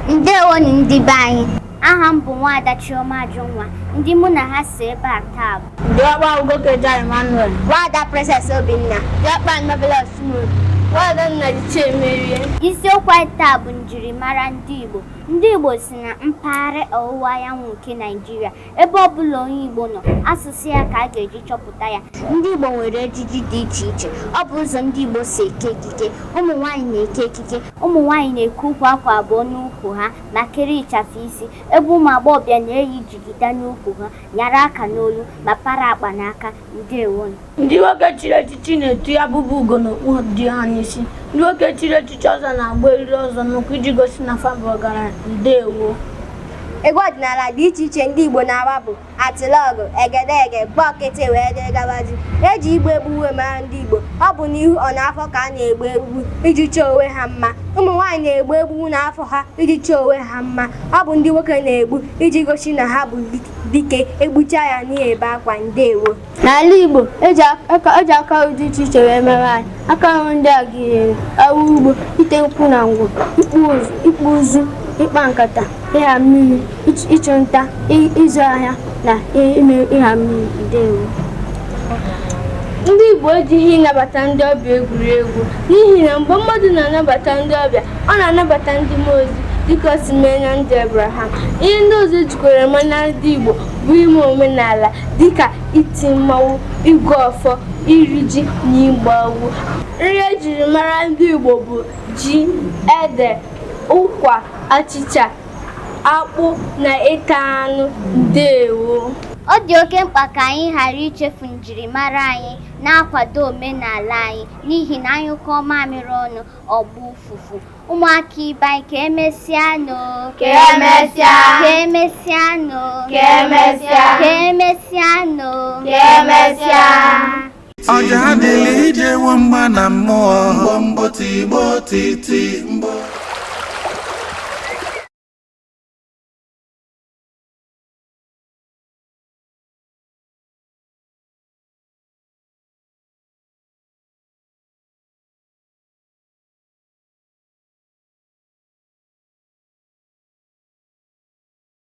Ndewonu ndị be anyị. Aha m bụ Nwaada Chioma Ajunwa. Ndị mụ na ha si ebe a taa bụ Diọkpa Ugokeja Emmanuel. Nwaada Princess Obinna. Diọkpa Novelous Chimaobi. Nwaada Nnaji Chiemerie. Isiokwu anyị taa bụ njirimara ndị Igbo. Ndị Igbo si na mpaghara ọwụwa anyanwụ nke Naịjirịa. Ebe ọbụla onye Igbo nọ, asụsụ ya ka a ga-eji chọpụta ya. Ndị Igbo nwere ejiji dị iche iche. Ọ bụ ụzọ ndị Igbo si eke ekike. Ụmụ nwaanyị na-eke ekike. Ụmụ nwaanyị na-eke ukwu akwa abụọ n'ukwu ha ma kere ịchafụ isi, ebe ụmụ agbọghọbịa na-eyi jigida n'ukwu ha, nyara aka n'olu ma para akpa n'aka. Ndewonu. Ndị nwoke chiri echichi na-etu abụba ugo n'okpu dị ha n'isi. Ndị nwoke chiri echichi ọzọ na-agba eriri ọzọ n'ụkwụ iji gosi na fa bụ ọgaranya. Ndewo. Egwu ọdịnala dị iche iche ndị Igbo na-agba bụ atịlọgụ, egedege, gbọkịtị wee dịrị gabazi. E ji igbu egbugbu mara ndị Igbo. Ọ bụ n'ihu ọ n'afọ ka a na-egbu egbugbu iji chọọ onwe ha mma. Ụmụ nwaanyị na-egbu egbugbu n'afọ ha iji chọọ onwe ha mma. Ọ bụ ndị nwoke na-egbu iji gosi na ha bụ dike. Egbucha ya na-ebe akwa. Ndewo. N'ala Igbo, eji aka ọrụ dị iche iche wee mara anyị. Aka ọrụ ndị a gụnyere ọrụ ugbo, ite nkwụ na ngwọ, ịkpụ ụzụ, ịkpa nkata, ịha mmiri, ịchụ nta, ịzụ ahịa na ime ịha mmiri. Ndewo. Ndị Igbo ejighị ịnabata ndị ọbịa egwuregwu n'ihi na mgbe mmadụ na-anabata ndị ọbịa, ọ na-anabata ndị mmụọ ozi dịka o si mee na ndụ Abraham. Ihe ndị ọzọ ejikwara mara ndị Igbo bụ ime omenala dịka iti mmanwụ, ịgọ ọfọ, iri ji na ịgba egwu. Nri ejiri mara ndị Igbo bụ ji, ede, ụkwa, achịcha, akpụ na ịta anụ. Ndewo. Ọ dị oke mkpa ka anyị ghara ichefu njirimara anyị na-akwado omenala anyị n'ihi na anyụkọọ mamịrị ọnụ, ọ gbọọ ụfụfụ. Ụmụaka ibe anyị, ka emesịanụ. Ka emesịa. Ka emesịanụ. Ka emesịa. Ka emesịanụ. Ka emesịa. Ọja adịla ije wo mgba na mmụọ. Mgbọmgbọ tigbo titi mgbọ.